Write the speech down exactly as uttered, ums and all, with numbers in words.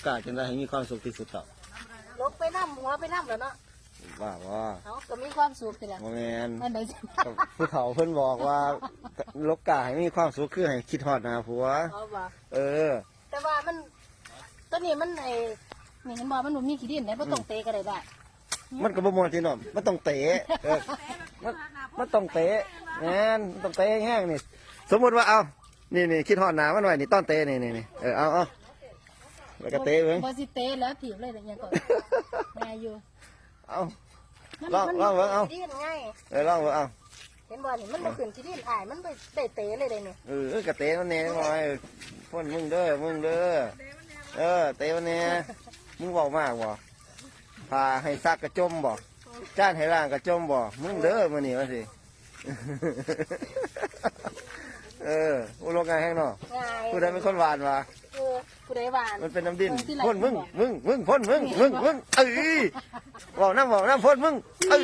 กาจังได๋ให้มีความสุขที่สุดเถาะ ลกไปนำหัวไปนำแล้วเนาะ ว่าว่า เฮาก็มีความสุขสิล่ะ บ่แม่น อันใด๋สิ ผู้เฒ่าเพิ่นบอกว่า ลกกาให้มีความสุขคือให้คิดฮอดหน้าผัว เอาบ่ เออ แต่ว่ามันตัวนี้มันไอ้นี่เห็นบ่มันบ่มีขี้ดินได้บ่ต้องเตะก็ได้ล่ะ มันก็บ่ม่วนที่เนาะมันต้องเตะเออมันมันต้องเตะแม่นมันต้องเตะแฮงๆนี่ สมมุติว่าเอานี่นี่คิดฮอดหน้ามันไว้นี่ตอนเตะนี่นี่นี่เออเอาเอาแล้วก็เตะเบิ่ง บ่สิเตะแล้วถีบเลยแต่ยังก็ง่ายอยู่ เอา มัน ลอง มัน ลองเบิ่งเอา ขี้ดินไง เออลองเบิ่งเอา เห็นบ่นี่มันบ่ขึ้นขี้ดินอ้ายมันไปได้เตะเลยเด้นี่ เออกระเตะมันแหน่หน่อยเออพ่นมึงเด้อมึงเด้อเออเตะมันแหน่มึงเว้ามากบ่ผ้าให้ซักกระจมบ่จานให้ล้างกระจมบ่มึงเด้อมื้อนี้ว่าสิเออโอ้ลกง่ายแฮงเนาะ ง่าย ผู้ใดเป็นคนหวานวะ เออผู้ใดหวาน มันเป็นน้ำดิน เบิ่งที่ไหน พ่นมึงมึงมึงพ่นมึงมึงมึงเอ้ยเว้านำเว้านำพ่นมึงเอ้ย